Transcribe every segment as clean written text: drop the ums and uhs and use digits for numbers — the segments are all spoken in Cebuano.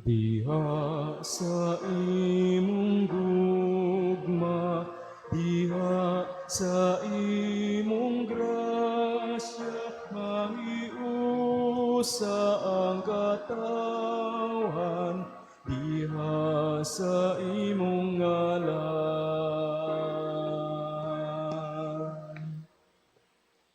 Diha sa imong gugma, diha sa imong grasya, mangiusa ang katawhan, diha sa imong ngalan.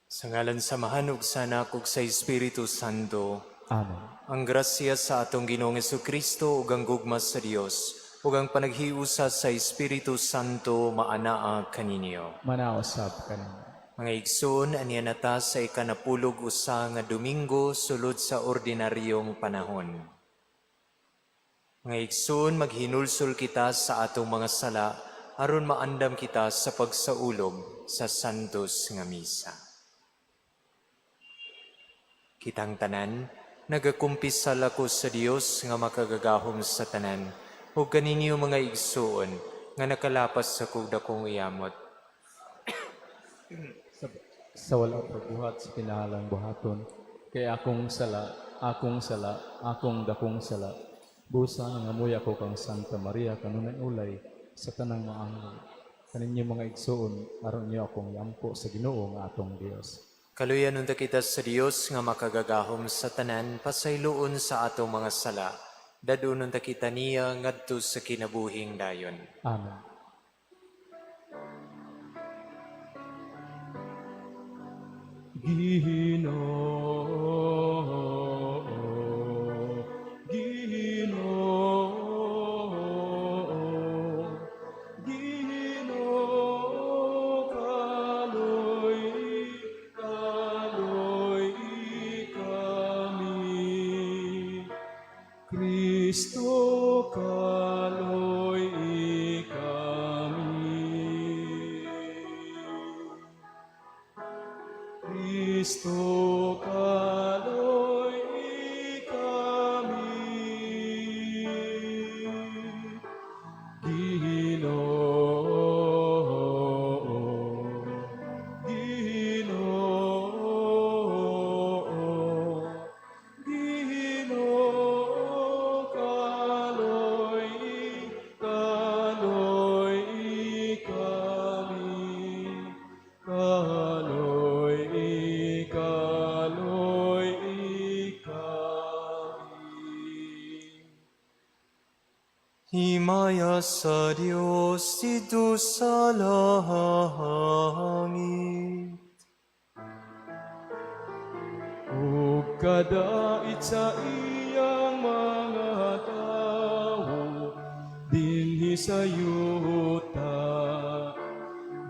Sa ngalan sa Amahan ug sa Anak ug sa Espiritu Santo. Amen. Ang grasya sa atong Ginoong Kristo ug ang gugma sa Dios ug ang panaghiusa sa Espiritu Santo maanaa kaninyo. Manausab kaninyo. Mga igsoon, aniya na ta sa 31 nga Domingo sulod sa ordinaryong panahon. Mga igsoon, maghinulsol kita sa atong mga sala aron maandam kita sa pagsaulog sa Santos nga Misa. Kitang tanan, nagakumpisal ako sa Dios nga makagagahom sa tanan, ug kaninyo, mga igsoon, nga nakalapas sa kog dakong iyamot. Sa wala pagbuhat sa kinahanglang buhaton, kay akong sala, akong sala, akong dakong sala. Busa nangamuy ako kang Santa Maria kanunay ulay sa tanang mga anghel, kaninyo, mga igsoon, aron inyo akong iampo sa Ginoo nga atong Dios. Kaluyan unta kita sa Dios nga makagagahom sa tanan, pasayloon sa atong mga sala. Dad-on unta kita niya ngadto sa kinabuhing dayon. Amen. Ginoo, Ginoo, Ginoo, kaloy, kaloy kami. Kristo, kaloy kami. Kristo, kaloy kami. Ginoo, Ginoo, Ginoo, kaloy, kaloy kami. Kaloy, kaloy kami. Himaya sa Dios didto sa langit. Ug kadait sa iyang mga tawo dinhi sa yuta.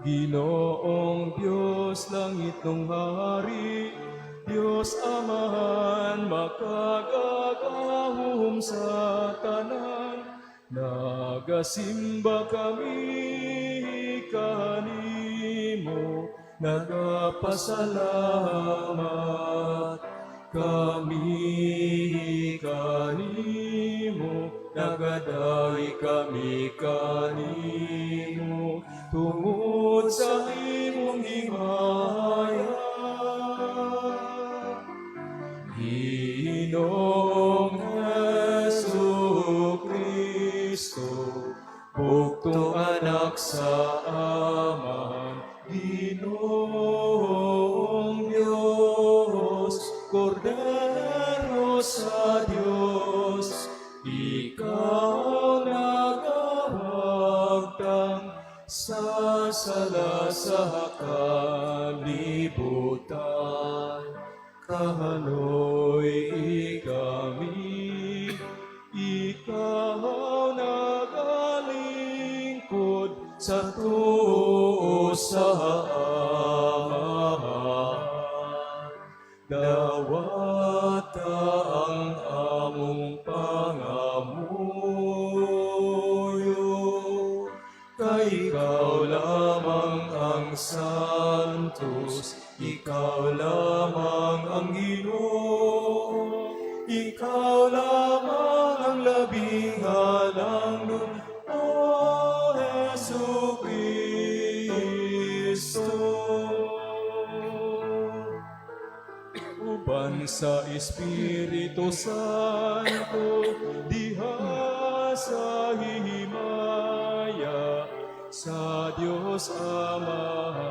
Ginoong Dios, langitnong hari, Dios Amahan, makagagahom sa tanan, nagasimba kami kanimo, nagapasalamat kami kanimo, nagadawi kami kanimo, tungod sa imong himaya. Ginoong Hesu Kristo, bugtong Anak sa Amahan, Ginoong Diyos, Kordero sa Diyos, ikaw nagawagtang sa sala sa kalibutan. Kaloy kami, ikaw nagalingkod sa tuo sa Ama. Dawata ang among pangamuyo, kay ikaw lamang ang Santos, ikaw lamang ang Ginoo, ikaw lamang ang labing halangdon, O Hesu Kristo. Uban Alang sa Espiritu Santo, diha sa himaya sa Dios Amahan.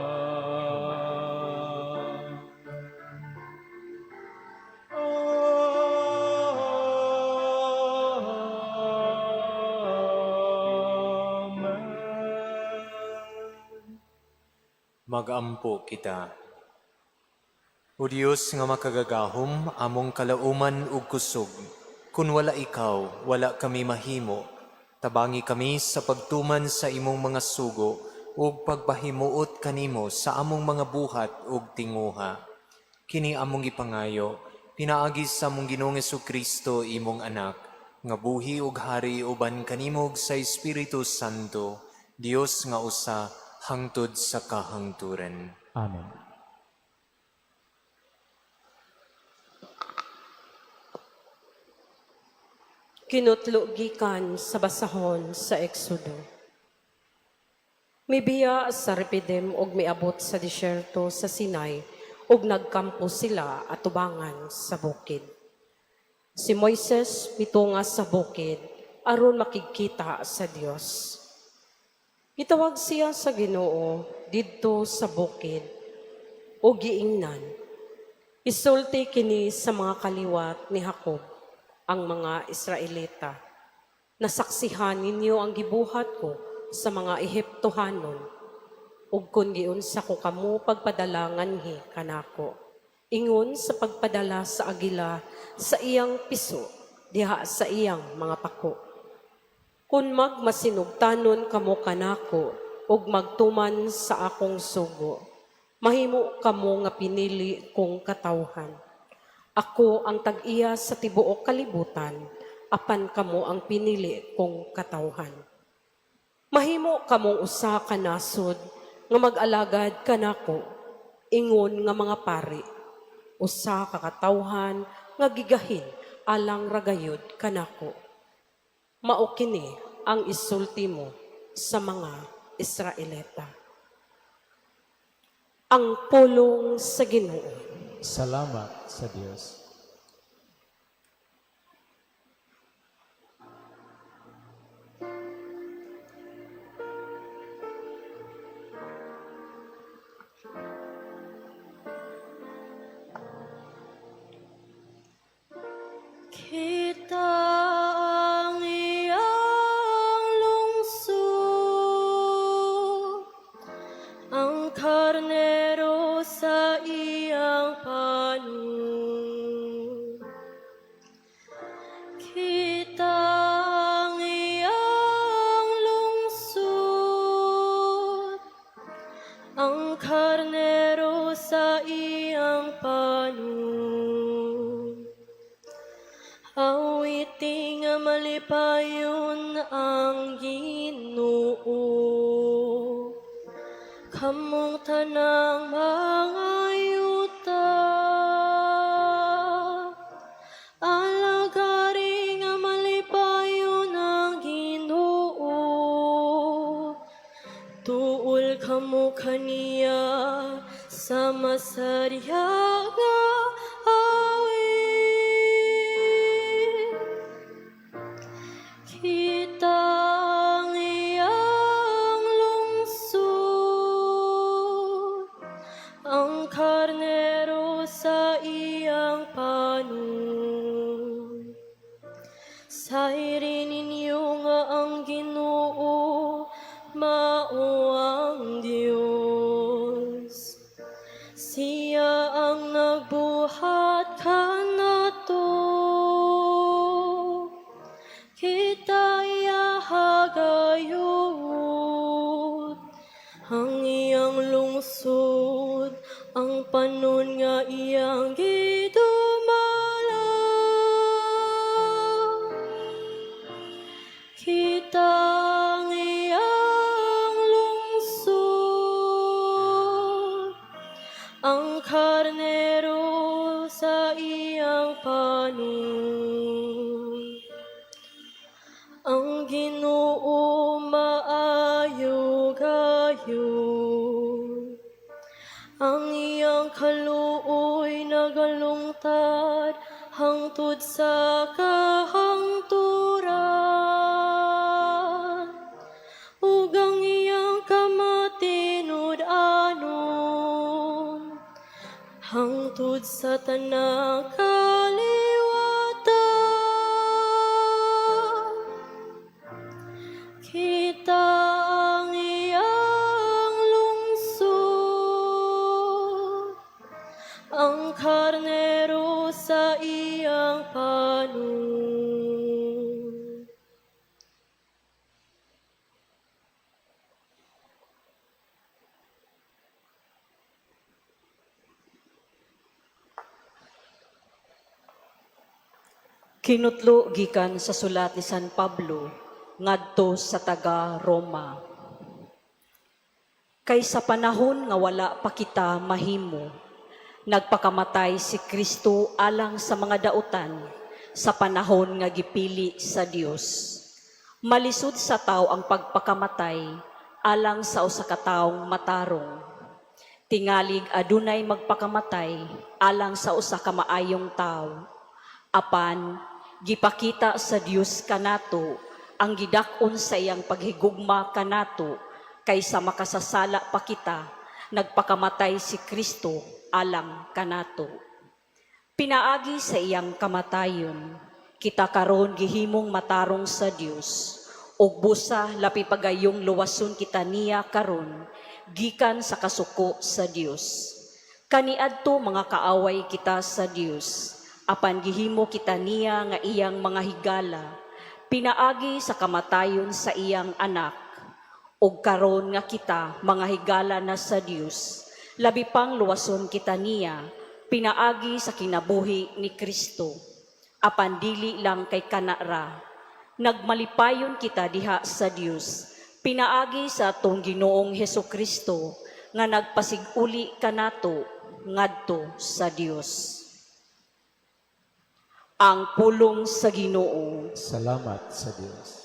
Amen. Magampo kita. O Dios nga makagagahom, among kalauman ug kusog, kun wala ikaw, wala kami mahimo. Tabangi kami sa pagtuman sa imong mga sugo ug pagpahimuot kanimo sa among mga buhat ug tinguha. Kini among gipangayo, pinaagi sa among Ginoong Kristo, imong anak, nga buhi ug hari uban kanimo ug sa Espiritu Santo, Dios nga usa, hangtod sa kahangturan. Amen. Kinutlo gikan sa basahon sa Exodo. Mibiya sa Repidim ug miabot sa disyerto sa Sinai ug nagkampo sila atubangan sa bukid. Si Moises mitunga sa bukid aron makigkita sa Dios. Gitawag siya sa Ginoo didto sa bukid ug giingnan, "Isulti kini sa mga kaliwat ni Jacob, ang mga Israelita. Nasaksihan ninyo ang gibuhat ko sa mga Ehiptohanon, ug kon giunsa ko kamo pagpadala nganhi kanako. Ingon sa pagpadala sa agila sa iyang piso diha sa iyang mga pako. Kung magmasinugtanon kamo kanako ug magtuman sa akong sugo, mahimo kamo nga pinili kong katawhan. Ako ang tag-iya sa tibuok kalibutan, apan kamo ang pinili kong katawhan. Mahimo kamong usa ka nasod nga mag-alagad kanako, ingon nga mga pari, usa ka katawhan nga gigahin alang ragayod kanako. Mao kini ang isulti mo sa mga Israelita." Ang pulong sa Ginoo. Salamat sa Dios. Kita ang iyang lungsod, ang karnero sa iyang panon. Kita ang iyang lungsod, ang karnero sa iyang panon. Awiti nga malipayon ang Ginoo. Kamong tanang mga yuta, alagari nga malipayon ang Ginoo. Tuol kamo kaniya sa masarya nga awit. Kita ang iyang lungsod, ang karnero sa iyang panon. Sayri ninyo nga ang Ginoo mao ang Dios. Siya ang nagbuhat kanato. Kita iya gayud, ang iyang lungsod, ang panon nga iyang gidumala. Kita ang iyang lungsod, ang karnero sa iyang panon. Ang Ginoo maayo gayud. Ang iyang kaluoy nagalungtad Hangtod sa kahangturan, ug ang iyang kamatinud-anon hangtod sa tanang kaliwatan. Kita ang iyang lungsod, ang karnero sa iyang panon. Kinutlo gikan sa sulat ni San Pablo ngadto sa taga Roma. Kay sa panahon nga wala pa kita mahimo, nagpakamatay si Kristo alang sa mga dautan sa panahon nga gipili sa Dios. Malisod sa tao ang pagpakamatay alang sa usa ka taong matarong. Tingalig adunay magpakamatay alang sa usa ka maayong tawo. Apan gipakita sa Dios kanato ang gidak-on sa iyang paghigugma kanato, kaysa makasasala pa kita, nagpakamatay si Kristo alang kanato. Pinaagi sa iyang kamatayon, kita karon gihimong matarong sa Dios. Ug busa lapi pagayong luwason kita niya karon gikan sa kasuko sa Dios. Kaniadto mga kaaway kita sa Dios, apan gihimo kita niya nga iyang mga higala, pinaagi sa kamatayon sa iyang anak. Ug karon nga kita mga higala na sa Dios, labi pang luwason kita niya pinaagi sa kinabuhi ni Kristo. Apan dili lang kay kana ra. Nagmalipayon kita diha sa Dios pinaagi sa atong Ginoong Hesus Kristo nga nagpasig-uli kanato ngadto sa Dios. Ang pulong sa Ginoo. Salamat sa Dios.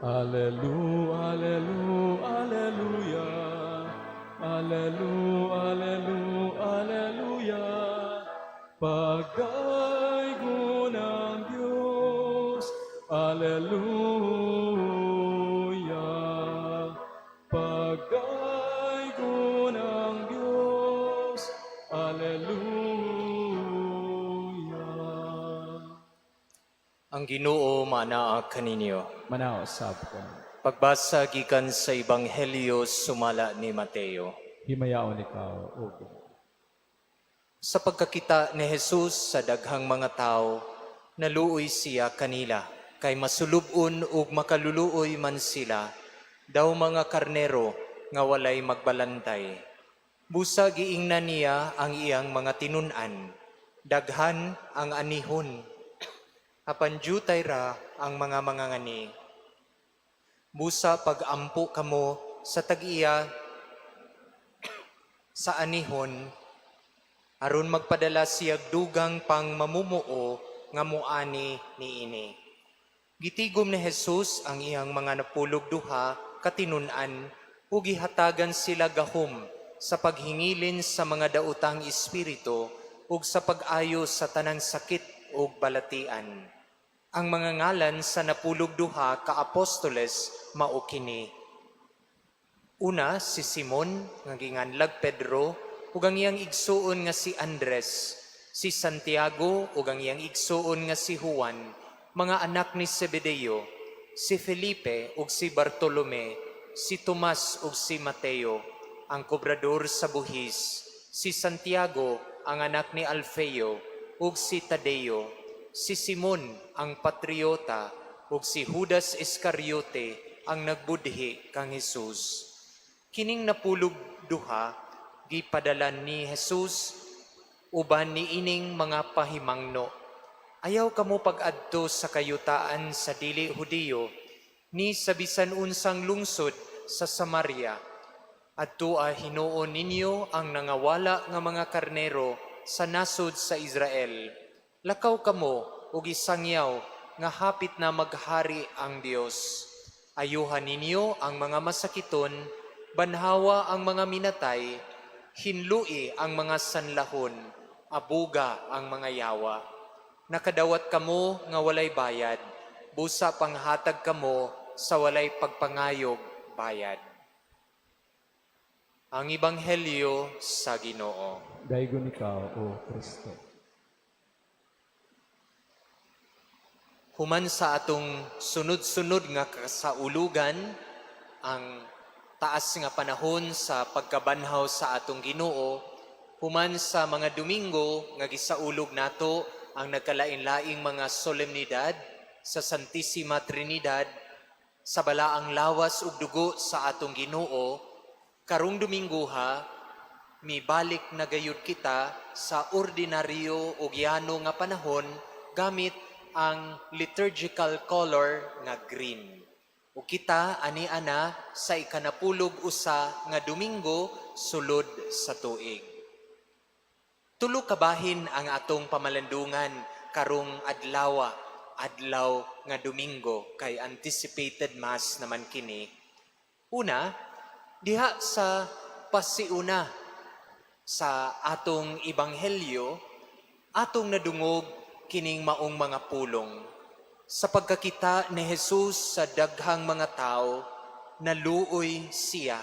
Alleluia, alleluia, alleluia. Alleluia, alleluia, alleluia. Pagdaygon ang Diyos. Alleluia. Pagdaygon ang Diyos. Alleluia. Ang Ginoo manaa kaninyo. Manaa usab ka. Pagbasa gikan sa Ebanghelyo sumala ni Mateo. Himayaon ikaw, O Ginoo. Sa pagkakita ni Jesus sa daghang mga tao, naluoy siya kanila, kay masulub-on ug makaluluoy man sila, daw mga karnero nga walay magbalantay. Busa giingnan niya ang iyang mga tinun-an, daghan ang anihon, apan jutay ra ang mga mangangani. Busa pag-ampo kamo sa tag-iya sa anihon, aron magpadala siya dugang pang mamumuo nga muani niini. Gitigom ni Jesus ang iyang mga 12 ka tinun-an ug gihatagan sila gahom sa paghingilin sa mga daotang espiritu ug sa pag-ayo sa tanang sakit ug balatian. Ang mga ngalan sa 12 ka apostoles mao kini. Una, si Simon nga ginganlag Pedro ug ang iyang igsuon nga si Andres, si Santiago ug ang iyang igsuon nga si Juan, mga anak ni Zebedeo, si Felipe ug si Bartolome, si Tomas ug si Mateo, ang kobrador sa buhis, si Santiago ang anak ni Alfeo ug si Tadeo, si Simon ang patriota ug si Judas Iscariote ang nagbudhi kang Jesus. Kining 12 gipadalan ni Jesus uban niining mga pahimangno. Ayaw kamo pag-adto sa kayutaan sa dili Hudiyo, ni sa bisan unsang lungsod sa Samaria. Adtoa hinuon ninyo ang nangawala nga mga karnero sa nasod sa Israel. Lakaw kamo ug isangyaw nga hapit na maghari ang Dios. Ayuhan ninyo ang mga masakiton, banhawa ang mga minatay, Hinlui ang mga sanlahon, abuga ang mga yawa. Nakadawat kamo nga walay bayad, busa panghatag kamo sa walay pagpangayog bayad. Ang Ebanghelyo sa Ginoo. Daygon ikaw, O Kristo. Human sa atong sunod-sunod nga kasaulugan, ang taas nga panahon sa pagkabanhaw sa atong Ginoo, human sa mga Domingo nga gisaulog nato ang nagkalain-laing mga solemnidad sa Santissima Trinidad, sa balaang lawas ug dugo sa atong Ginoo, karong Domingoha, mibalik na gayud kita sa ordinaryo ug yano nga panahon gamit ang liturgical color nga green. Ug kita ani ana sa 16 nga Domingo sulod sa tuig. Tulo ka bahin ang atong pamalandungan karong adlawa, adlaw nga Domingo, kay anticipated Mass naman kini. Una, diha sa pasiuna sa atong ebanghelyo, atong nadungog kining maong mga pulong. Sa pagkakita ni Jesus sa daghang mga tao, naluoy siya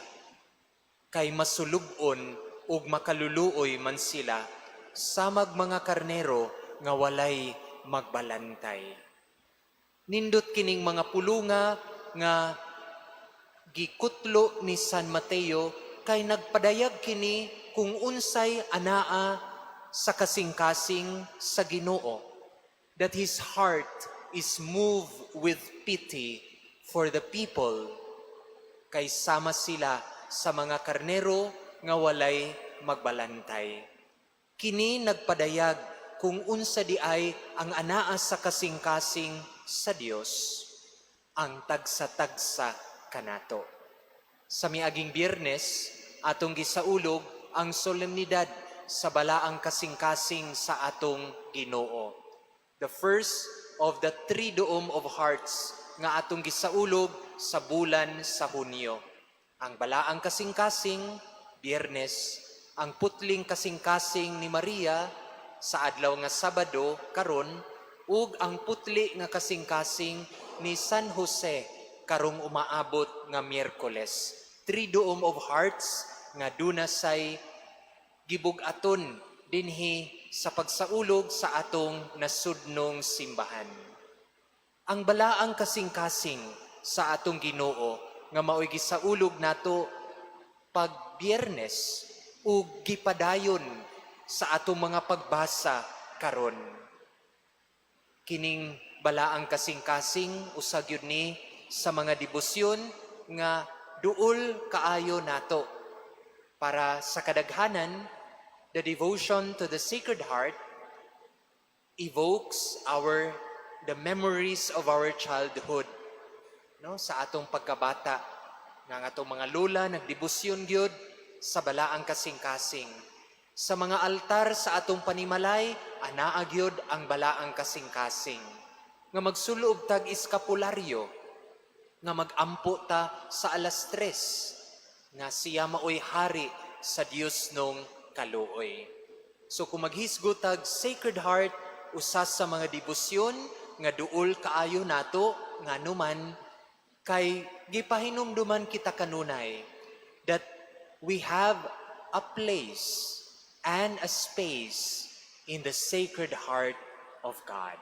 kay masulub-on ug makaluluoy man sila samag mga karnero nga walay magbalantay. Nindot kining mga pulunga nga gikutlo ni San Mateo kay nagpadayag kini kung unsay anaa sa kasing-kasing sa Ginoo, that his heart is moved with pity for the people kay sama sila sa mga karnero nga walay magbalantay. Kini nagpadayag kung unsa di ay ang anaa sa kasing-kasing sa Dios, ang tagsa-tagsa kanato. Sa miaging Biyernes, atong gisaulog ang solemnidad sa balaang kasing-kasing sa atong Ginoo. The first of the Triduum of Hearts nga atong gisaulog sa bulan sa Hunyo. Ang balaang kasing-kasing, Biyernes, ang putling kasing-kasing ni Maria sa adlaw nga Sabado karon, ug ang putli nga kasing-kasing ni San Jose karong umaabot nga Miyerkules. Triduum of Hearts nga duna say gibug-aton dinhi sa pagsaulog sa atong nasudnong simbahan. Ang balaang kasing-kasing sa atong Ginoo nga maoy gisaulog nato pag Biyernes ug gipadayon sa atong mga pagbasa karon. Kining balaang kasing-kasing, usa gyud ni sa mga debosyon nga duol kaayo nato. Para sa kadaghanan, the devotion to the Sacred Heart evokes our the memories of our childhood, no, sa atong pagkabata nga ang atong mga lola nagdebosyon gyud sa balaang kasing-kasing. Sa mga altar sa atong panimalay, anaa gyud ang balaang kasing-kasing. Nga magsulob tag iskapularyo, nga magampo ta sa alas 3, nga siya maoy hari sa Dios nung kaluoy. So kung maghisgot tag Sacred Heart, usa sa mga debosyon nga duol kaayo nato, nganuman kay gipahinumduman kita kanunay that we have a place and a space in the Sacred Heart of God.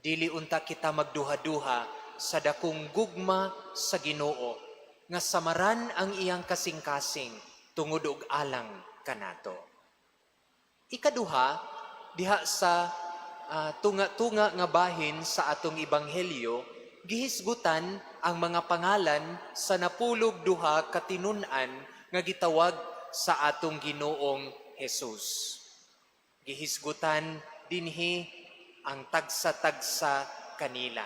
Dili unta kita magduha-duha sa dakong gugma sa Ginoo nga samaran ang iyang kasing-kasing tungod og alang kanato. Ikaduha, diha sa tunga-tunga nga bahin sa atong ebanghelyo, gihisgutan ang mga pangalan sa 12 ka tinun-an nga gitawag sa atong Ginoong Hesus. Gihisgutan dinhi ang tagsa-tagsa kanila.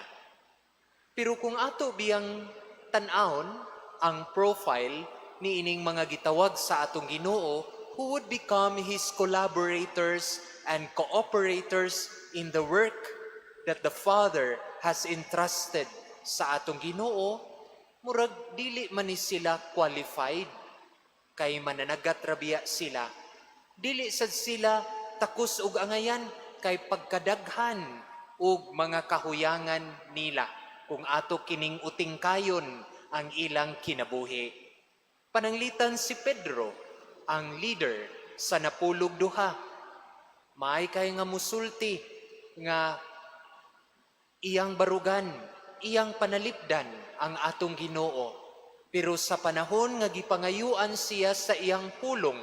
Pero kung ato biyang tan-awon ang profile ni ining mga gitawag sa atong Ginoo who would become his collaborators and cooperators in the work that the Father has entrusted sa atong Ginoo, murag dili man ni sila qualified. Kay mananagat ra biya sila. Dili sad sila takos og angayan kay pagkadaghan og mga kahuyangan nila kung ato kining utingkayon ang ilang kinabuhi. Pananglitan si Pedro, ang leader sa napulog duha. Maay kay nga musulti nga iyang barugan, iyang panalipdan ang atong Ginoo. Pero sa panahon nga gipangayuan siya sa iyang pulong,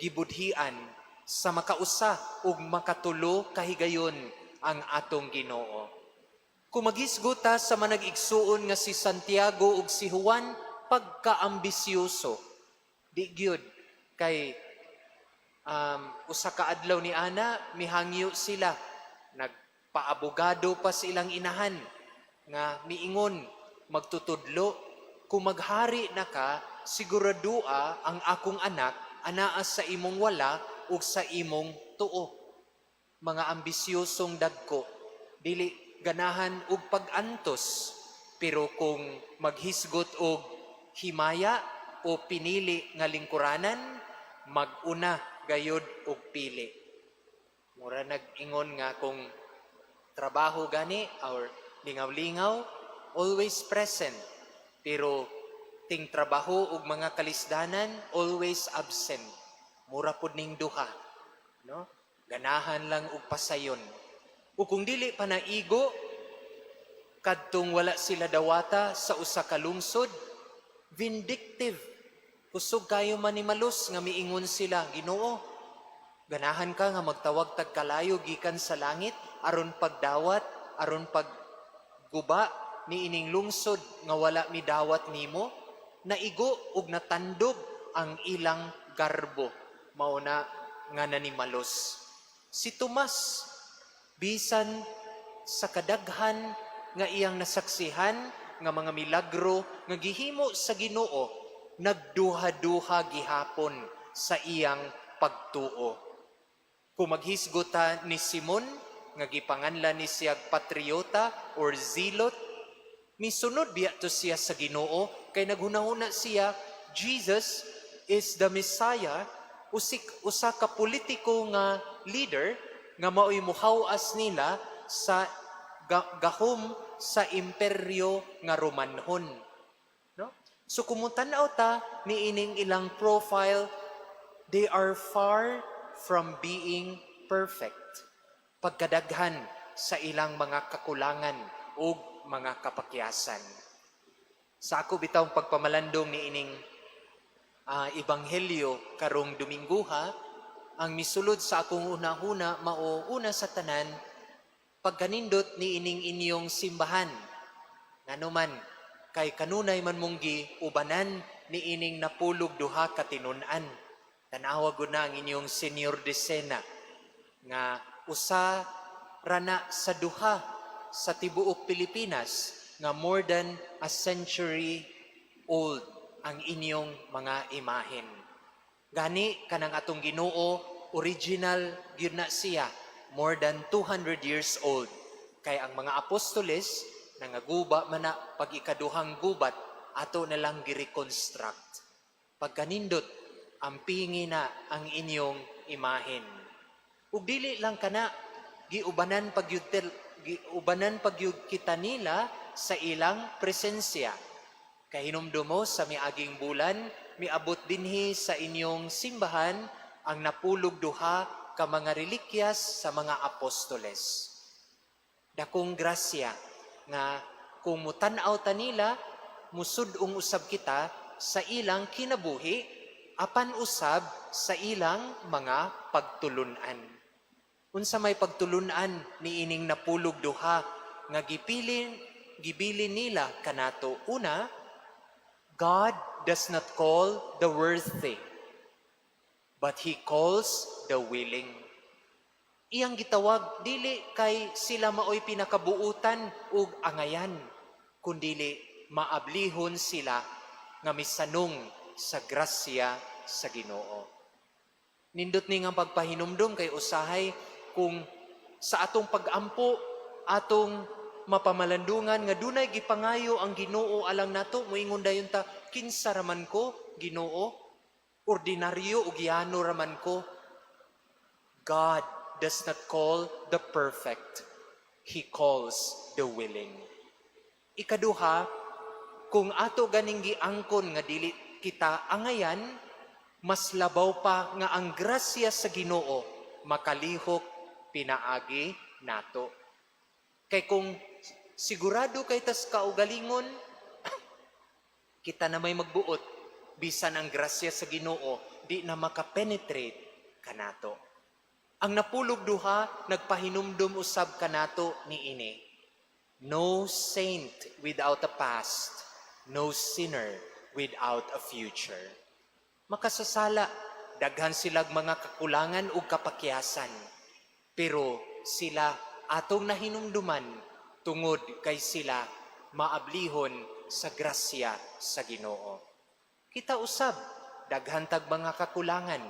gibudhian sa makausa ug makatulo kahigayon ang atong Ginoo. Kung maghisgot ta sa manag-igsuon nga si Santiago ug si Juan, pagkaambisyoso. Di gyud kay usa ka adlaw ni ana mihangyo sila, nagpaabogado pa sa ilang inahan nga miingon, magtutudlo, kung maghari na ka, siguradoa ang akong anak anaa sa imong wala ug sa imong tuo. Mga ambisyosong dagko, dili ganahan og pag-antos, pero kung maghisgot og himaya o pinili nga lingkuranan, mag-una gayod og pili. Mura nag-ingon nga kung trabaho gani or lingaw-lingaw, always present, pero ting trabaho ug mga kalisdanan, always absent. Mura pud ning duha, no? Ganahan lang og pasayon. Ug kung dili pa naigo kadtong wala sila dawata sa usa ka lungsod, vindictive. Kusog kayo manimalos nga miingon sila, "Ginoo, ganahan ka nga magtawag tag kalayo gikan sa langit aron pagdawat, aron pagguba ni ining lungsod nga wala midawat nimo." Naigo ug natandob ang ilang garbo, mao na nga nanimalos. Si Tomas, bisan sa kadaghan nga iyang nasaksihan nga mga milagro nga gihimo sa Ginoo, nagduha-duha gihapon sa iyang pagtuo. Kung maghisgot ta ni Simon nga gipanganlan ni siya patriota or zealot, misunod biya to siya sa Ginoo kay naghunahuna siya Jesus is the Messiah, usik usa ka politiko nga leader nga maoy muhaw-as nila sa gahom sa imperyo nga Romanhon, no? So kung tan-aw ta niining ilang profile, they are far from being perfect pagkadaghan sa ilang mga kakulangan ug mga kapakyasan. Sa ako bitawng pagpamalandong niining ebanghelyo karong Domingguha, ang misulod sa akong una-una mao, una sa tanan, pagkanindot niining inyong simbahan. Ngano man kay kanunay man mong giubanan niining napulog duha ka tinun-an. Tan-awa gud na ang inyong senior decena nga usa rana sa duha sa tibuok Pilipinas nga more than a century old ang inyong mga imahen. Gani kanang atong Ginoo, original gyud na siya, more than 200 years old. Kay ang mga apostoles nangaguba man na pag ikaduhang gubat, ato na lang gi-reconstruct. Pagkanindot, ampingi na ang inyong imahen. Ug dili lang kana, giubanan pagyud kita nila sa ilang presensya. Kahinumdumo sa miaging bulan, miabot dinhi sa inyong simbahan ang napulog duha ka mga relikyas sa mga apostoles. Dakong grasya nga kung mutan-aw ta nila, musud-ong usab kita sa ilang kinabuhi apan usab sa ilang mga pagtulunan. Unsa may pagtulunan niining napulog duha nga gibilin nila kanato? Una, God does not call the worthy, but He calls the willing. Iyang gitawag dili kay sila maoy pinakabuutan ug angayan, kundili maablihon sila nga misanong sa grasya sa Ginoo. Nindot ni nga pagpahinumdum kay usahay kung sa atong pag-ampo, atong mapamalandungan nga dunay gipangayo ang Ginoo alang nato, moingon dayon ta, "Kinsa raman ko, Ginoo?" Ordinaryo ug yano raman ko. God does not call the perfect. He calls the willing. Ikaduha, kung ato ganing giangkon nga dili kita angayan, mas labaw pa nga ang grasya sa Ginoo makalihok pinaagi nato. Kay kung sigurado kay tas kaugalingon, kita na may magbuot, bisan ang grasya sa Ginoo di na makapenetrate kanato. Ang napulog duha, nagpahinumdum usab kanato niini. No saint without a past, no sinner without a future. Makasasala, daghan silag mga kakulangan ug kapakyasan. Pero sila atong nahinumduman tungod kay sila maablihon sa grasya sa Ginoo. Kita usab, daghan tag mga kakulangan,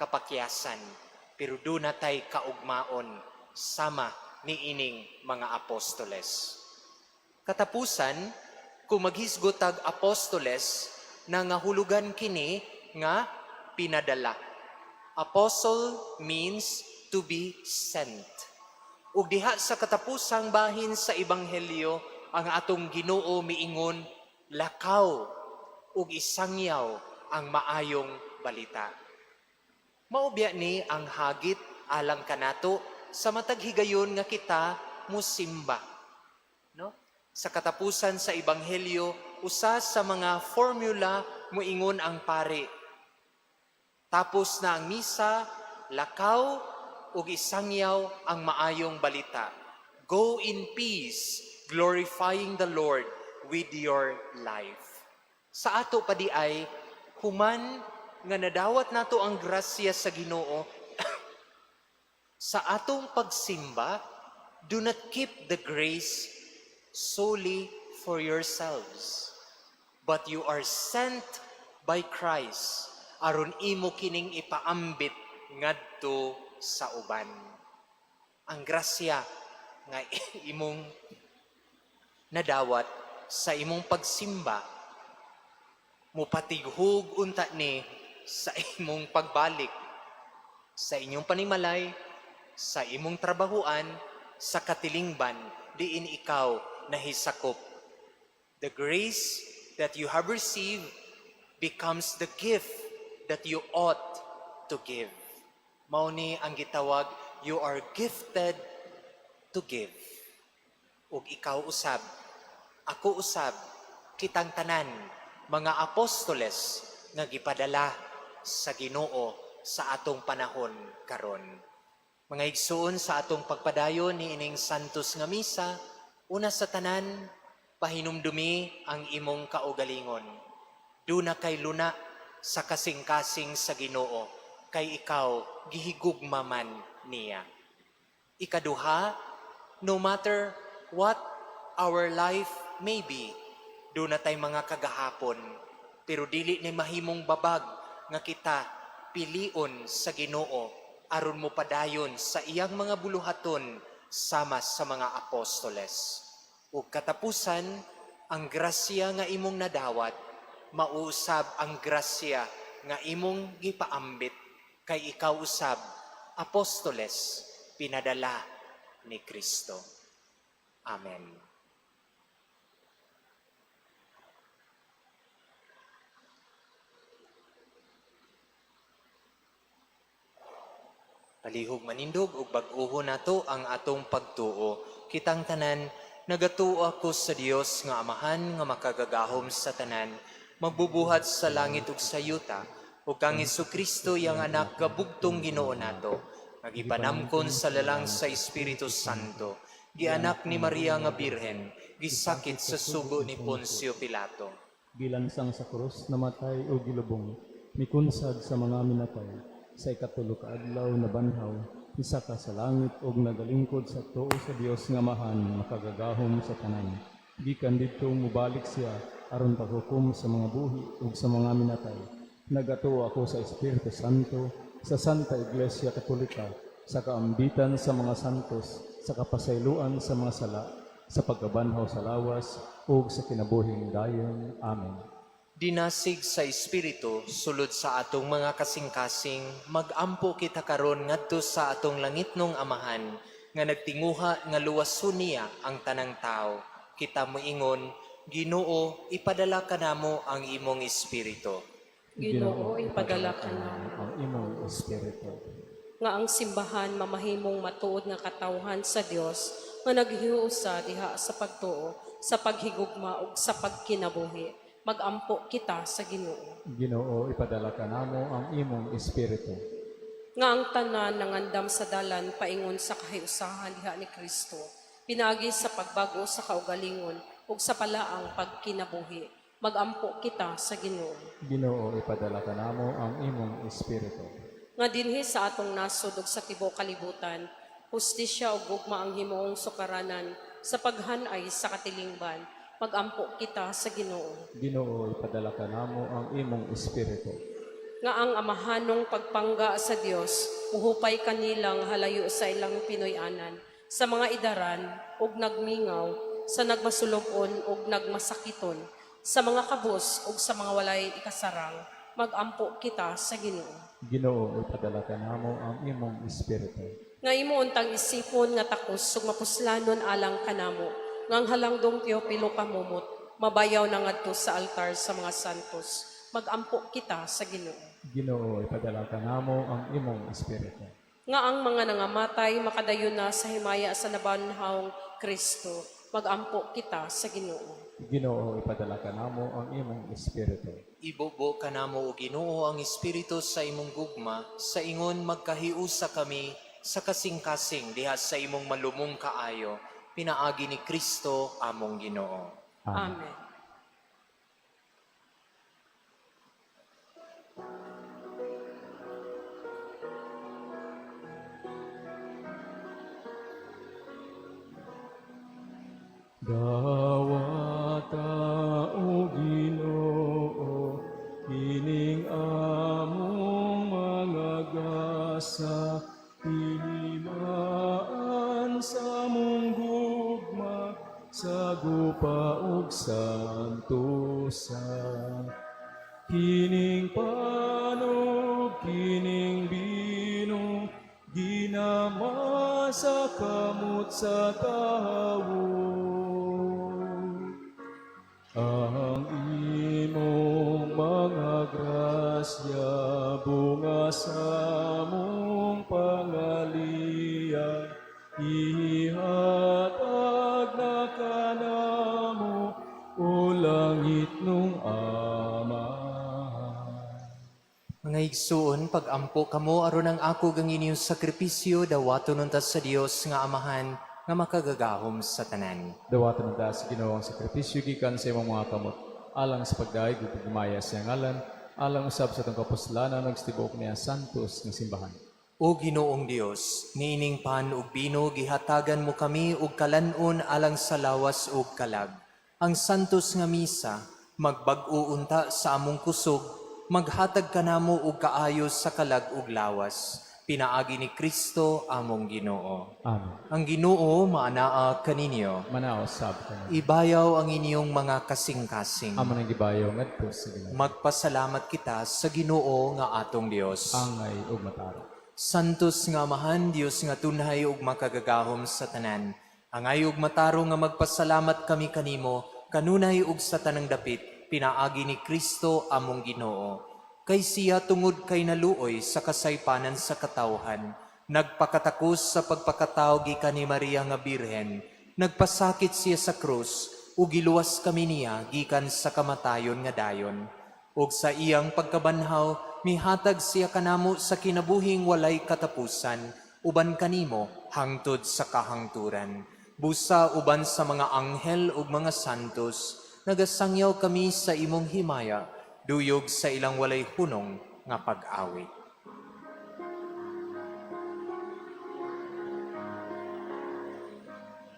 kapakyasan, pero duna tay kaugmaon sama niining mga apostoles. Katapusan, kung maghisgot tag apostoles, nangahulugan kini nga pinadala. Apostle means to be sent. Ug diha sa katapusang bahin sa ebanghelyo, ang atong Ginoo miingon, "Lakaw ug isangyaw ang maayong balita." Mao biya ni ang hagit alang kanato sa matag higayon nga kita musimba. No? Sa katapusan sa ebanghelyo, usa sa mga formula, muingon ang pari. Tapos na ang misa, "Lakaw ug isangyaw ang maayong balita. Go in peace, glorifying the Lord with your life." Sa ato pa diay, human nga nadawat nato ang grasya sa Ginoo, sa atong pagsimba, do not keep the grace solely for yourselves, but you are sent by Christ aron imo kining ipaambit ngadto sa uban. Ang grasya nga imong nadawat sa imong pagsimba, mupatighog unta ni sa imong pagbalik sa inyong panimalay, sa imong trabahuan, sa katilingban diin ikaw nahisakop. The grace that you have received becomes the gift that you ought to give. Mao ni ang gitawag, you are gifted to give. Ug ikaw usab, ako usab, kitang tanan, mga apostoles nga gipadala sa Ginoo sa atong panahon karon. Mga igsuon, sa atong pagpadayon ni ining santos nga misa, una sa tanan, pahinumdumi ang imong kaugalingon. Duna kay luna sa kasing-kasing sa Ginoo, kay ikaw gihigugma man niya. Ikaduha, no matter what our life may be, duna tay mga kagahapon, pero dili ni mahimong babag nga kita pilion sa Ginoo aron mo padayon sa iyang mga buluhaton sama sa mga apostoles. Ug katapusan, ang grasya nga imong nadawat, mausab ang grasya nga imong gipaambit, kay ikaw usab apostoles pinadala ni Kristo. Amen. Palihog manindog ug bag-oho nato ang atong pagtuo. Kitang tanan, nagatuo ako sa Dios nga Amahan nga makagagahom sa tanan, magbubuhat sa langit ug sa yuta, ug kang Kristo, iyang anak gabugtong Ginoo nato, nga gipanamkon sa lalang sa Espiritu Santo, gianak ni Maria nga Birhen, gisakit sa sugo ni Poncio Pilato. Gilansang sa krus, namatay o gilubong, mikunsad sa mga minatay, sa ikatulo ka adlaw nabanhaw, misaka sa langit ug nagalingkod sa tuo sa Dios nga Amahan makagagahom sa tanan. Gikan didto mubalik siya aron paghukom sa mga buhi ug sa mga minatay. Nagatuo ako sa Espiritu Santo, sa Santa Iglesia Katolika, sa kaambitan sa mga santos, sa kapasayloan sa mga sala, sa pagkabanhaw sa lawas ug sa kinabuhing dayon. Amen. Dinasig sa Espiritu sulod sa atong mga kasing-kasing, magampo kita karon ngadto sa atong langitnong Amahan nga nagtinguha nga luwason niya ang tanang tao. Kita moingon, Ginoo, ipadala kanamo ang imong Espiritu. Ginoo, ipadala kanamo ang imong Espiritu. Nga ang simbahan mamahimong matuod nga katawhan sa Dios nga naghiusa diha sa pagtuo, sa paghigugma ug sa pagkinabuhi. Magampo kita sa Ginoo. Ginoo, ipadala kanamo ang imong Espiritu. Nga ang tanan nangandam sa dalan paingon sa kahiusahan diha ni Kristo, pinaagi sa pagbag-o sa kaugalingon ug sa palaang pagkinabuhi. Magampo kita sa Ginoo. Ginoo, ipadala kanamo ang imong Espiritu. Nga dinhi sa atong nasod ug sa tibuok kalibutan, hustisya ug gugma ang himuong sukaranan sa paghanay sa katilingban. Magampo kita sa Ginoo. Ginoo, ipadala kanamo ang imong Espiritu. Nga ang amahanong pagpangga sa Dios muhupay kanilang halayo sa ilang Pinoy-anan, sa mga idaran ug nagmingaw, sa nagmasulub-on ug nagmasakiton, sa mga kabus ug sa mga walay ikasarang. Magampo kita sa Ginoo. Ginoo, ipadala kanamo ang imong Espiritu. Nga imo untang isipon nga takos ug mapuslanon alang kanamo nga ang halangdong Teopilo Camomot mabayaw na ngadto sa altar sa mga santos. Magampo kita sa Ginoo. Ginoo, ipadala kanamo ang imong Espiritu. Nga ang mga nangamatay makadayon na sa himaya sa nabanhawng Kristo. Magampo kita sa Ginoo. Ginoo, ipadala kanamo ang imong Espiritu. Ibubo kanamo o Ginoo ang Espiritu sa imong gugma, sa ingon magkahiusa kami sa kasing-kasing diha sa imong malumong kaayo, pinaagi ni Kristo among Ginoo. Amen. Amen. Dawata, o Ginoo, kining among mga gasa, tinimaan sa among gugma, sa gupa ug santosa. Kining pan ug kining bino, ginama sa kamot sa tawo. Ang imong mga grasya bunga sa among pangaliya, ihatag na kanamo, o langitnong Ama. Mga igsuon, pag-ampo kamo aron ang ako ug ang inyong sakripisyo dawaton unta sa Dios nga Amahan nga makagagahom sa tanan. Dawatan unta sa Ginoo ang sakripisyo gikan sa imong mga kamot, alang sa pagdayeg ug paghimaya sa iyang ngalan, alang usab sa atong kapuslanan ug sa tibuok niya santos nga simbahan. O Ginoong Dios, niining pan ug bino gihatagan mo kami og kalan-on alang sa lawas ug kalag. Ang santos nga misa magbag-o unta sa among kusog, maghatag kanamo og kaayo sa kalag ug lawas. Pinaagi ni Kristo among Ginoo. Amen. Ang Ginoo maanaa kaninyo. Manao sab kamo. Ibayaw ang inyong mga kasing-kasing. Amo nang gibayaw ngadto sa Ginoo. Magpasalamat kita sa Ginoo nga atong Dios. Angay ug matarong. Santos nga Amahan, Dios nga tunhay ug makagagahom sa tanan. Angay ug matarong nga magpasalamat kami kanimo, kanunay ug sa tanang dapit, pinaagi ni Kristo among Ginoo. Kay siya tungod kay naluoy sa kasaypanan sa katawhan, nagpakatakos sa pagpakatawo gikan ni Maria nga Birhen, nagpasakit siya sa krus, ug giluwas kami niya gikan sa kamatayon nga dayon. Ug sa iyang pagkabanhaw, mihatag siya kanamo sa kinabuhing walay katapusan, uban kanimo hangtod sa kahangturan. Busa uban sa mga anghel ug mga santos, nagasangyaw kami sa imong himaya, duyog sa ilang walay hunong nga pag-awit.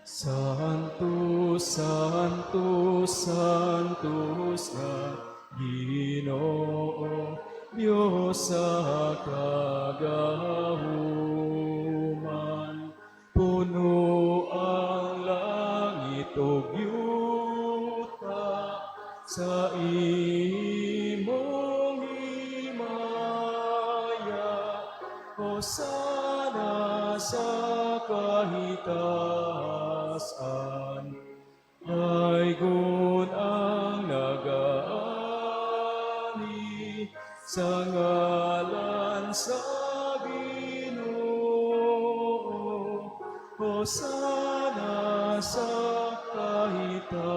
Santo, Santo, Santos nga Ginoo, Dios sa kagahuman. Puno ang langit ug yuta sa iyang Hosana sa kahitaas-an. Daygon ang nagaani sa ngalan sa Ginoo. Hosana sa kahitaas-an.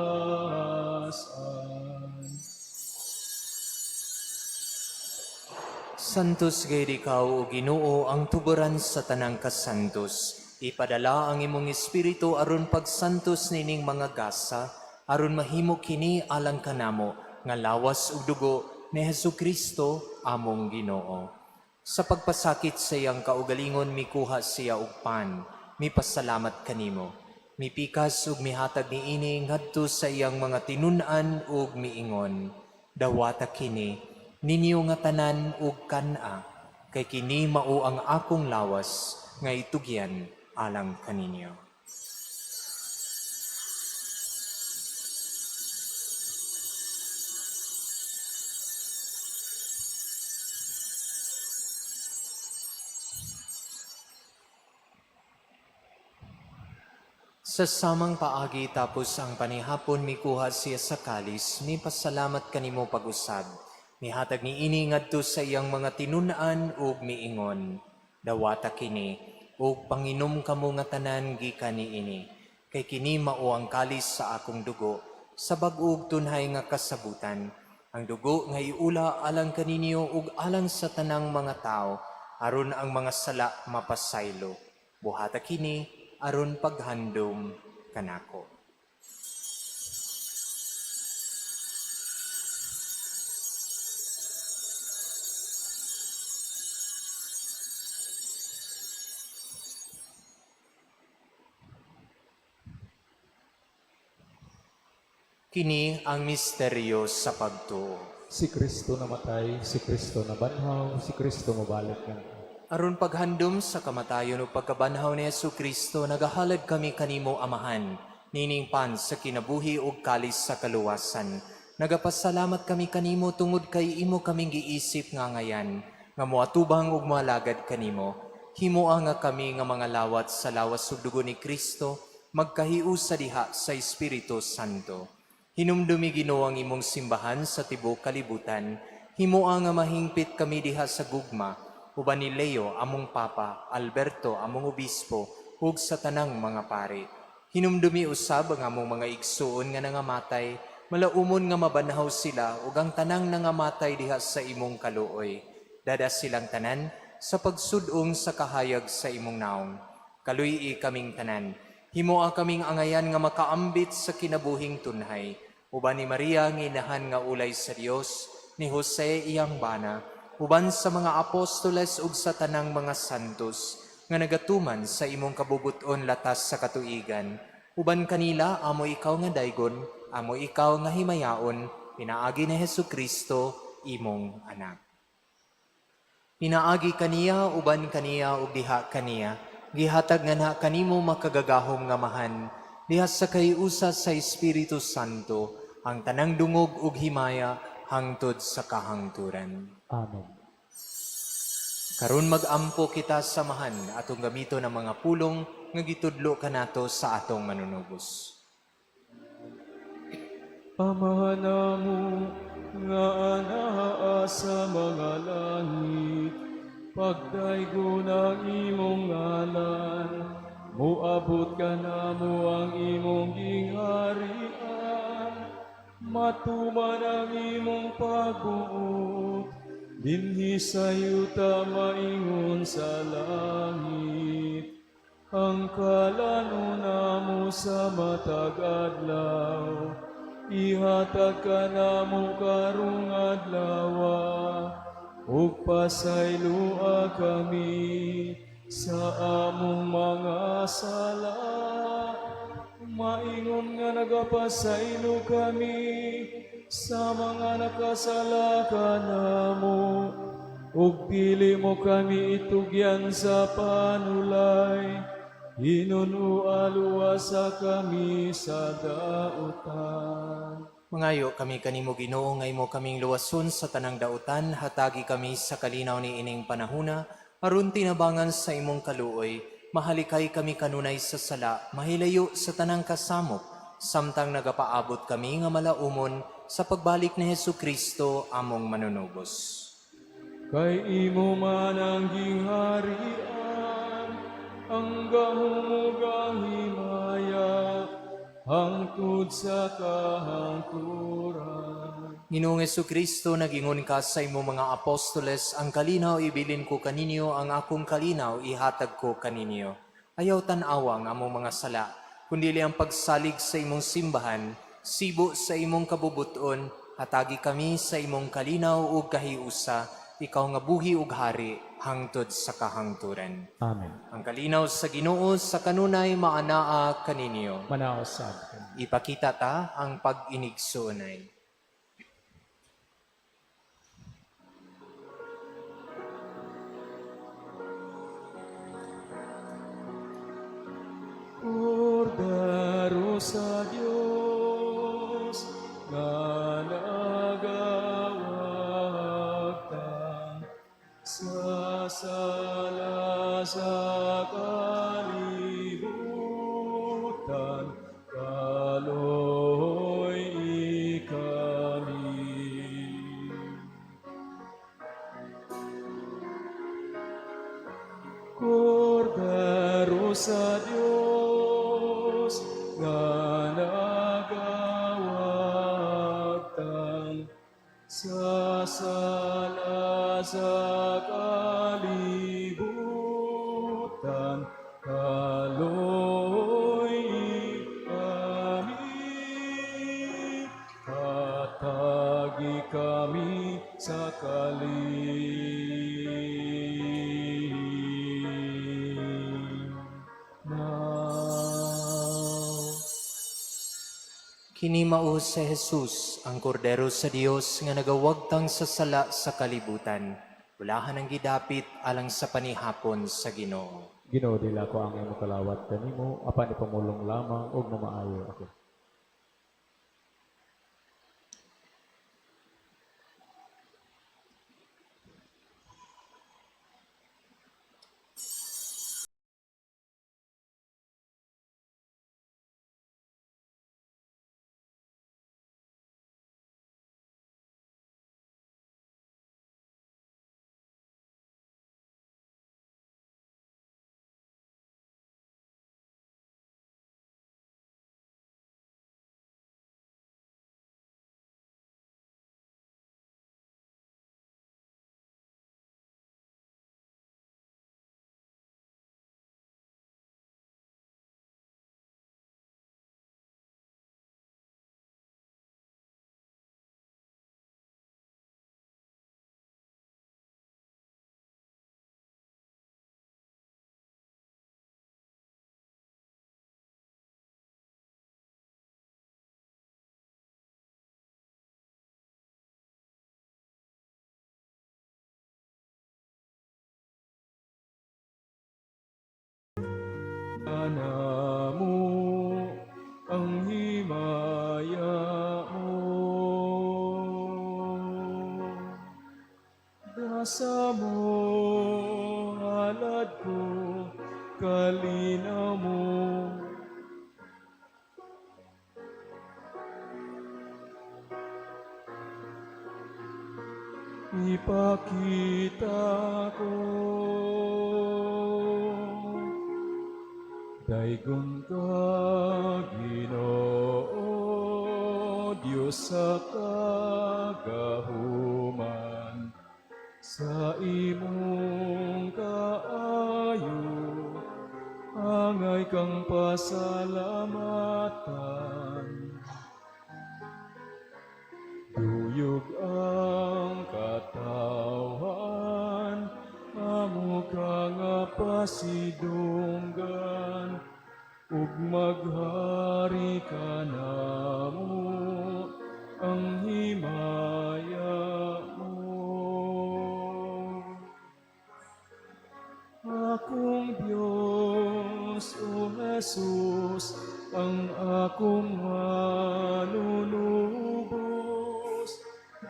Santos gayud ikaw, o Ginoo, ang tuburan sa tanang kasantos. Ipadala ang imong espiritu aron pagsantos nining mga gasa, aron mahimo kini alang kanamo nga lawas ug dugo ni Hesus Kristo among Ginoo. Sa pagpasakit sa iyang kaugalingon mikuha siya og pan, mipasalamat kanimo. Mipikas ug mihatag niini ngadto sa iyang mga tinun-an ug miingon, "Dawata kini ninyo nga tanan ug kan-a, kay kini mao ang akong lawas nga itugyan alang kaninyo." Sa samang paagi tapos ang panihapon mikuha siya sa kalis, mipasalamat kanimo pag-usab. Mihatag niini ngadto sa iyang mga tinun-an ug miingon, "Dawata kini ug panginom kamo nga tanan gikan niini, kay kini mao ang kalis sa akong dugo sa bag-o ug tunhay nga kasabutan, ang dugo nga iula alang kaninyo ug alang sa tanang mga tawo aron ang mga sala mapasaylo. Buhata kini aron paghandom kanako." Kini ang misteryo sa pagtuo. Si Kristo namatay, si Kristo nabanhaw, si Kristo mobalik nga. Aron paghandom sa kamatayon ug pagkabanhaw ni Hesus Kristo, nagahalad kami kanimo, Amahan, nining pan sa kinabuhi ug kalis sa kaluwasan. Nagapasalamat kami kanimo tungod kay imo kaming giisip nga ngayan, nga moatubang ug moalagad kanimo. Himoa nga kami nga mga lawat sa lawas ug dugo ni Kristo, magkahiusa diha sa Espiritu Santo. Hinumdumi, Ginoo, ang imong simbahan sa tibuok kalibutan. Himoa nga mahingpit kami diha sa gugma, uban ni Leo among Papa, Alberto among Obispo, ug sa tanang mga pari. Hinumdumi usab ang among mga igsuon nga nangamatay, malaumon nga mabanhaw sila ug ang tanang nangamatay diha sa imong kaluoy. Dada silang tanan sa pagsud-ong sa kahayag sa imong naong. Kaluy-i kaming tanan. Himoa kaming angayan nga makaambit sa kinabuhing tunhay. Uban ni Maria nga inahan nga ulay sa Dios, ni Jose iyang bana, uban sa mga apostoles ug sa tanang mga santos nga nagatuman sa imong kabubuton latas sa katuigan. Uban kanila amo ikaw nga daygon, amo ikaw nga himayaon, pinaagi ni Hesus Kristo imong anak. Pinaagi kaniya, uban kaniya, ug diha kaniya, gihatag nga na kanimo makagagahom nga Amahan, diha sa kahiusa sa Espiritu Santo, ang tanang dungog ug himaya hangtod sa kahangturan. Amen. Karon mag-ampo kita sa Amahan, atong gamiton ang mga pulong nga gitudlo kanato sa atong Manunubos. Amahan namo nga anaa sa mga langit, pagdaygon ang imong ngalan, muabot kanamo ang imong gingharian, matuman ang imong pagbuot, dinhi sa yuta maingon sa langit. Ang kalanon namo sa matag adlaw, ihatag kanamo karong adlawa, ug pasayloa kami sa among mga sala, maingon nga nagapasaylo kami sa mga nakasala kanamo, ug dili mo kami itugyan sa panulay, hinunoa luwasa kami sa dautan. Mangayo kami kanimo, Ginoo, nga imo kaming luwason sa tanang dautan, hatagi kami sa kalinaw ni ining panahuna. Aron tinabangan sa imong kaluoy, mahalikay kami kanunay sa sala, mahilayo sa tanang kasamok, samtang nagapaabot kami nga malaumon sa pagbalik ni Hesu Kristo among manunubos. Kay imo man ang gingharian, ang gahom ug ang himaya, hangtod sa kahangturan. Ginoong Kristo, nagingon ka sa imong mga apostoles, "Ang kalinaw ibilin ko kaninyo, ang akong kalinaw ihatag ko kaninyo." Ayaw tan-awa ang among mga sala, kundi ang pagsalig sa imong simbahan, sibo sa imong kabubuton, hatagi kami sa imong kalinaw ug kahiusa, ikaw nga buhi ug hari hangtod sa kahangturan. Amen. Ang kalinaw sa Ginoo sa kanunay maanaa kaninyo. Manaa usab kaninyo. Ipakita ta ang pag-inigsuonay. Kordero sa Dios nga nagawagtang sa sala sa kalibutan, kaloy kami. Kordero sa Dios nga nagawagtang sa sala sa kalibutan, kaloy kami, hatagi kami sa kalinaw. Kini mao si Jesus, ang Kordero sa Dios nga nagawagtang sa sala sa kalibutan. Bulahan ang gidapit alang sa panihapon sa Ginoo. Ginoo, dili ako angay mokalawat kanimo, apan ipamulong lamang ug mamaayo ako. Namo ang himaya mo. Grasa mo, halad ko, kalinaw mo. Ipakita ko. Daygon ka, Ginoo, Diyos sa kagahuman, sa imong kaayo, angay kang pasalamatan. Duyog ang katawhan, amo ka nga pasidunggan, ug maghari ka namo ang himaya mo. Akong Diyos, O Jesus, ang akong manunubos,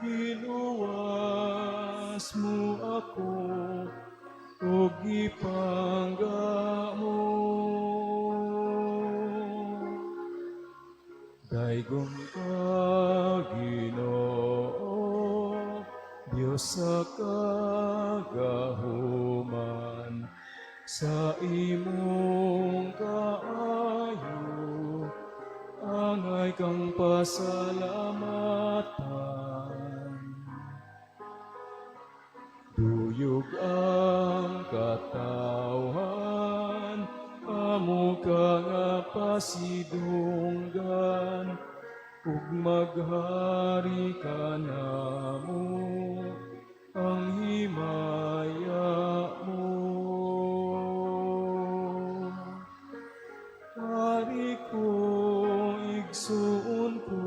giluwas mo ako ug gipangga mo. Daygon ka, Ginoo, Dios sa kagahuman, sa imong kaayo, angay kang pasalamatan. Duyog ang katawhan, amo ka nga pasidunggan, ug maghari ka namo, ang himaya mo. Hari ko, igsuon ko,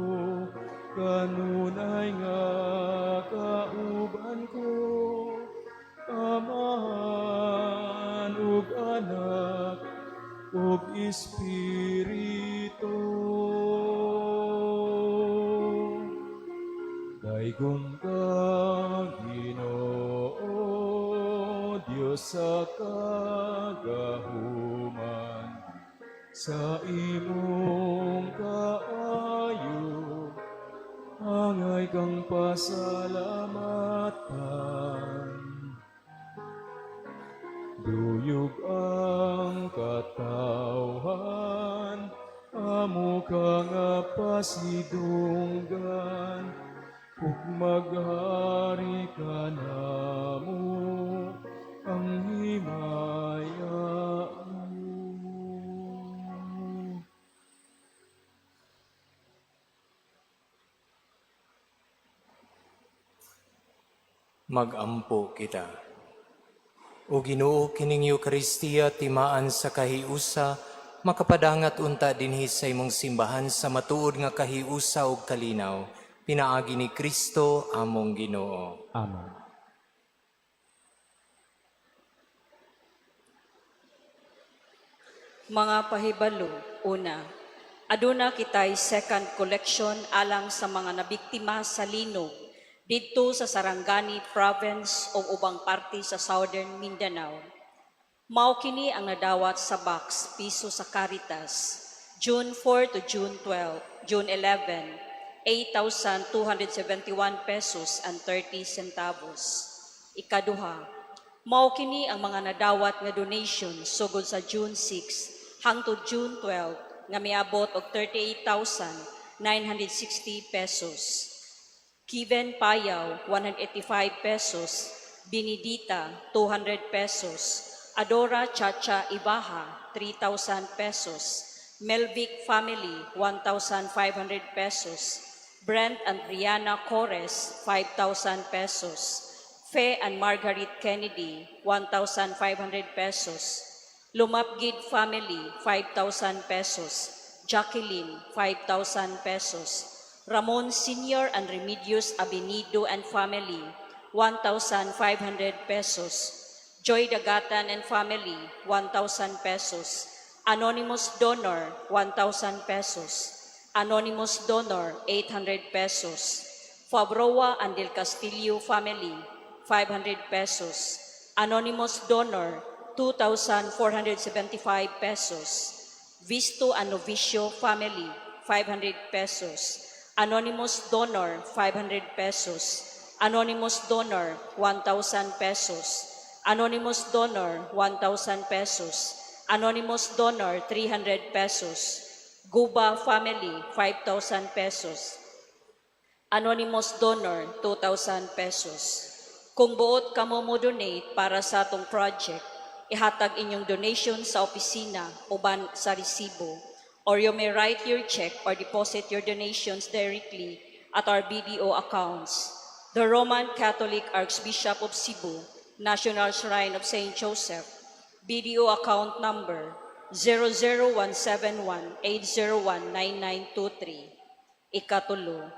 kanunay nga kauban ko, Amahan ug Anak ug Espiritu. Daygon ka, Ginoo, Dios sa kagahuman, sa imong kaayo, angay kang pasalamatan. Duyog ang katawhan, amo ka nga pasidunggan, ug maghari ka namo, ang himaya mo. Magampo kita. O Ginoo, kining Eukaristiya timaan sa kahiusa, makapadangat unta dinhi sa imong simbahan sa matuod nga kahiusa ug kalinaw, pinaagi ni Kristo among Ginoo. Amen. Mga pahibalo, una, aduna kitay second collection alang sa mga nabiktima sa linog didto sa Sarangani Province o ubang parte sa Southern Mindanao. Mao kini ang nadawat sa box piso sa Caritas, June 4 to June 12, June 11, 8,271 pesos and 30 centavos. Ikaduha, mao kini ang mga nadawat nga donation sugod sa June 6 hangtod June 12 nga miabot og 38,960 pesos. Kiven Payaw, 185 pesos. Benedita, 200 pesos. Adora Chacha Ibaha, 3,000 pesos. Melvic Family, 1,500 pesos. Brent and Brianna Cores, 5,000 pesos. Fe and Margaret Kennedy, 1,500 pesos. Lumapgid Family, 5,000 pesos. Jacqueline, 5,000 pesos. Ramon Sr. and Remedios Abenido and Family, 1,500 pesos. Joy Dagatan and Family, 1,000 pesos. Anonymous Donor, 1,000 pesos. Anonymous Donor, 800 pesos. Fabroa and Del Castillo Family, 500 pesos. Anonymous Donor, 2,475 pesos. Visto and Novicio Family, 500 pesos. Anonymous Donor, 500 pesos. Anonymous Donor, 1,000 pesos. Anonymous Donor, 1,000 pesos. Anonymous Donor, 300 pesos. Guba Family, 5,000 pesos. Anonymous Donor, 2,000 pesos. Kung buot kamo mo donate para sa atong project, ihatag inyong donation sa opisina uban sa resibo. Or you may write your check or deposit your donations directly at our BDO accounts. The Roman Catholic Archbishop of Cebu, National Shrine of St. Joseph, BDO account number 00171-801-9923. Ikatulo,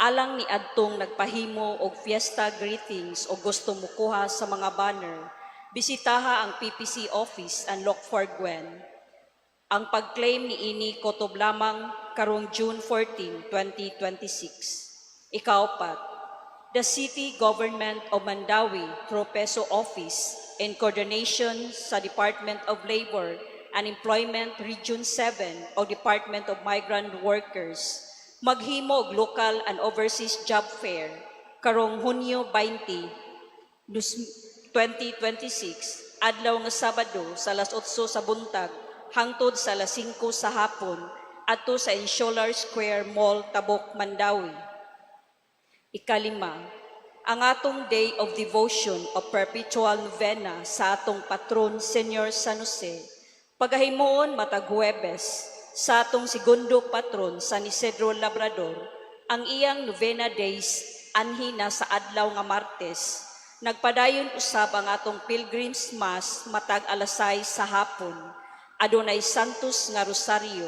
alang ni adtong nagpahimo og fiesta greetings o gusto mukuha sa mga banner, bisitaha ang PPC office and look for Gwen. Ang pag-claim ni ini kutob lamang karong June 14, 2026. Ikaapat, the City Government of Mandaue through PESO Office in coordination sa Department of Labor and Employment Region 7 o Department of Migrant Workers, maghimo og local and overseas job fair karong Hunyo 20, 2026, adlaw nga Sabado, sa alas 8 sa buntag hangtod sa alas 5 sa hapon adto sa Insular Square Mall, Tabuk, Mandaue. Ikalima, ang atong Day of Devotion o Perpetual Novena sa atong patron Senior San Jose, pagahimuon matag Huwebes sa atong segundo patron San Isidro Labrador. Ang iyang Novena Days anhi na sa adlaw nga Martes. Nagpadayon usab ang atong Pilgrims Mass matag alas 6 sa hapon. Adunay Santos nga Rosaryo,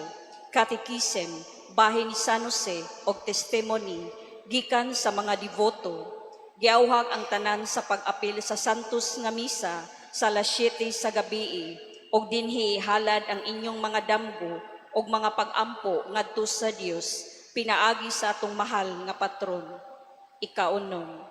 Catechism, bahin ni San Jose og testimony gikan sa mga devoto. Giawhag ang tanan sa pag-apil sa Santos nga Misa sa alas 7 sa gabii og dinhi halad ang inyong mga damgo og mga pag-ampo ngadto sa Dios pinaagi sa atong mahal nga patron. Ikaunom,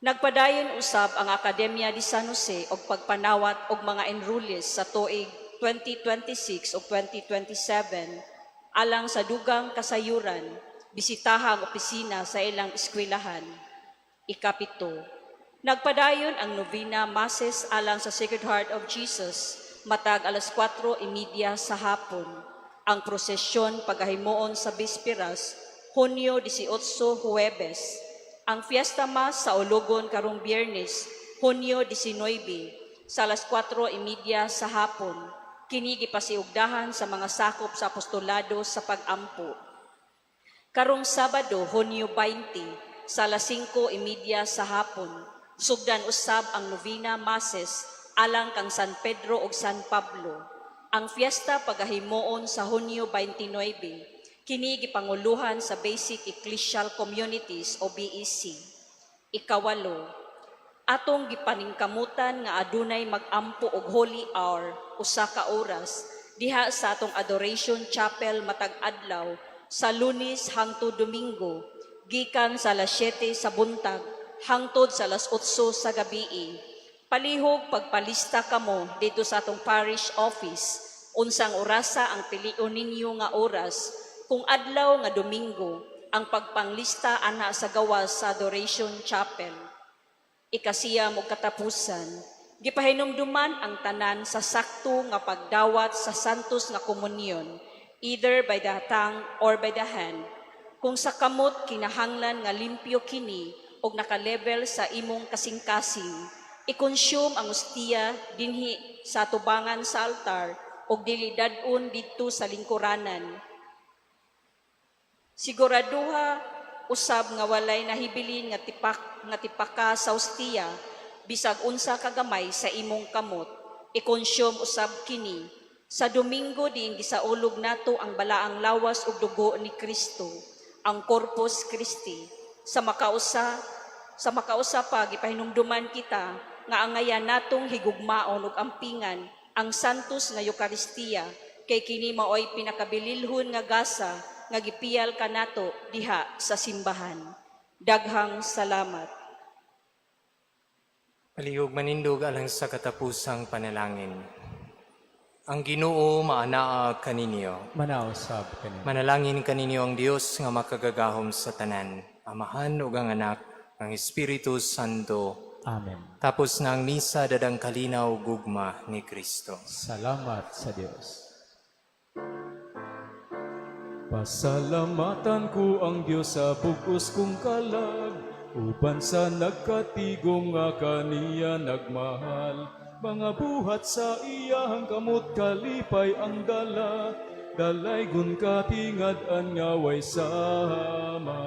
nagpadayon usab ang Akademya de San Jose og pagpanawat og mga enrollees sa tuig 2026 o 2027. Alang sa dugang kasayuran, bisitaha ang opisina sa ilang eskwelahan. Ikapito, nagpadayon ang Novena Masses alang sa Sacred Heart of Jesus matag alas 4:30 sa hapon. Ang prosesyon pagahimuon sa Bisperas, Hunyo 18, Huwebes. Ang Fiesta Mass sa Ologon karong Biyernes, Hunyo 19, sa alas 4:30 sa hapon. Kini gipasiugdahan sa mga sakop sa apostolado sa pag-ampo. Karong Sabado, Hunyo 20, sa alas 5:30 sa hapon, sugdan usab ang Novena Masses alang kang San Pedro ug San Pablo. Ang fiesta pagahimuon sa Hunyo 29. Kini gipanguluhan sa Basic Ecclesial Communities o BEC. Ikawalo, atong gipaningkamutan nga adunay mag-ampo og Holy Hour, usa ka oras, diha sa atong Adoration Chapel matag adlaw sa Lunes hangtod Domingo gikan sa alas 7 sa buntag hangtod sa alas 8 sa gabii. Palihog pagpalista kamo dito sa atong parish office unsang orasa ang pilion ninyo nga oras kung adlaw nga Domingo ang pagpanglista ana sa gawas sa Adoration Chapel. Ikasiyam ug katapusan, gipahinumduman ang tanan sa sakto nga pagdawat sa Santos nga Komunyon, either by the tongue or by the hand. Kung sa kamot, kinahanglan nga limpyo kini og naka-level sa imong kasing-kasing. I-consume ang ostiya dinhi sa tubangan sa altar ug dili dad-on didto sa lingkuranan. Siguraduha usab nga walay nahibilin nga tipaka sa ostiya bisag unsa kagamay sa imong kamot. I-consume usab kini sa Domingo diin gisaulog nato ang balaang lawas ug dugo ni Kristo, ang Corpus Christi. Sa makausa pa, gipahinumduman kita nga angayan natong higugmaon ug ampingan ang Santos nga Eukaristiya kay kini maoy pinakabililhon nga gasa nga gipiyal kanato diha sa simbahan. Daghang salamat. Palihog manindog alang sa katapusang panalangin. Ang Ginoo maanaa kaninyo. Manaa usab kanimo. Manalangin kaninyo ang Dios nga makagagahom sa tanan, Amahan ug ang Anak, ang Espiritu Santo. Amen. Tapos na ang misa, dadang kalinaw gugma ni Kristo. Salamat sa Dios. Pasalamatan ko ang Dios sa bug-os kong kalag, uban sa nagkatigom nga kaniya nagmahal. Mga buhat sa iyahang kamot, kalipay ang dala, dalaygon katingad-an nga way sama.